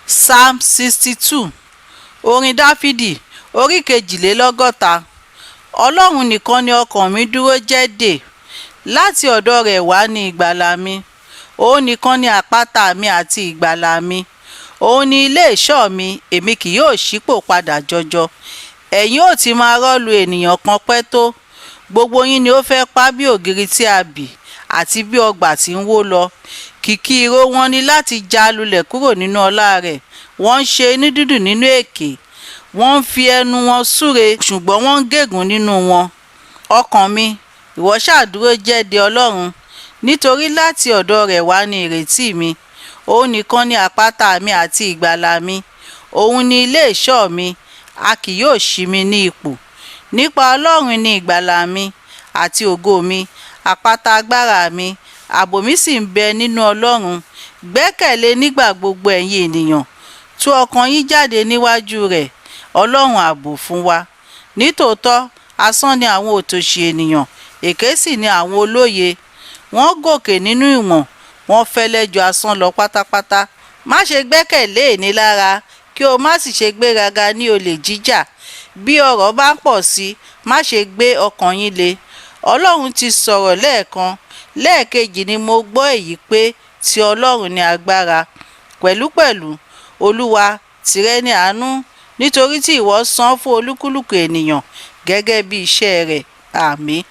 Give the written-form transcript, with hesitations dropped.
Psalm 62. Orin Dáfídì, orí 82. Ọlọ́run nìkan ni ọkàn mi dúró jẹ́ dè. Láti ọ̀dọ̀ rẹ̀ wá ní ìgbàlà mi. Òun nìkan ni àpáta mi àti ìgbàlà mi. Òun ni ilé ìṣọ́ mi, èmi kì yóò ṣípò padà jọjọ. Ẹ̀yin ó ti máa rọ́lu ènìyàn kan pẹ́ tó. Gbogbo yín ni ó fẹ́ pa bí ògiri tí a bì àti bí ọgbà tí ń wó lọ. Kìkì ìró wọn ni láti já lulẹ̀ kúrò nínú ọlá rẹ̀. Wọ́n ń ṣe inú dídùn nínú èké. Wọ́n ń fi ẹnu wọn súre, ṣùgbọ́n wọ́n ń gégùn nínú wọn. Ọkàn mi, ìwọ ṣáà dúró jẹ́ de Ọlọ́run, nítorí láti ọ̀dọ̀ rẹ̀ wá ní ìrètí mi. Òun nìkan ni àpáta mi àti ìgbàlà mi. Òun ni ilé ìṣọ́ mi, a kì yóò ṣí mi ní ipò. Nípa Ọlọ́run ni ìgbàlà mi àti ògo mi, àpáta agbára mi, ààbò mi sì ń bẹ nínú Ọlọ́run. Gbẹ́kẹ̀lé nígbà gbogbo, ẹ̀yin ènìyàn. Tú ọkàn yín jáde níwájú rẹ̀, Ọlọ́run ààbò fún wa. Nítòótọ́, asán ni àwọn òtòṣì ènìyàn, èké sì ni àwọn olóye. Wọ́n gòkè nínú ìwọ̀n, wọ́n fẹ́lẹ́ ju asán lọ pátápátá. Má ṣe gbẹ́kẹ̀lé ìnilára, kí o má sì ṣe gbéraga ní olè jíjà. Bí ọrọ̀ bá ń pọ̀ sí i, má ṣe gbé ọkàn yín lé. Ọlọ́run ti sọ̀rọ̀ lẹ́ẹ̀kan, lẹ́ẹ̀kejì ni mo gbọ́ èyí pé ti Ọlọ́run ni agbára. Pẹ̀lúpẹ̀lú, Olúwa, tìrẹ ni àánú, nítorí tí ìwọ san fún olúkúlùkù ènìyàn gẹ́gẹ́ bí iṣẹ́ rẹ̀. Àmín.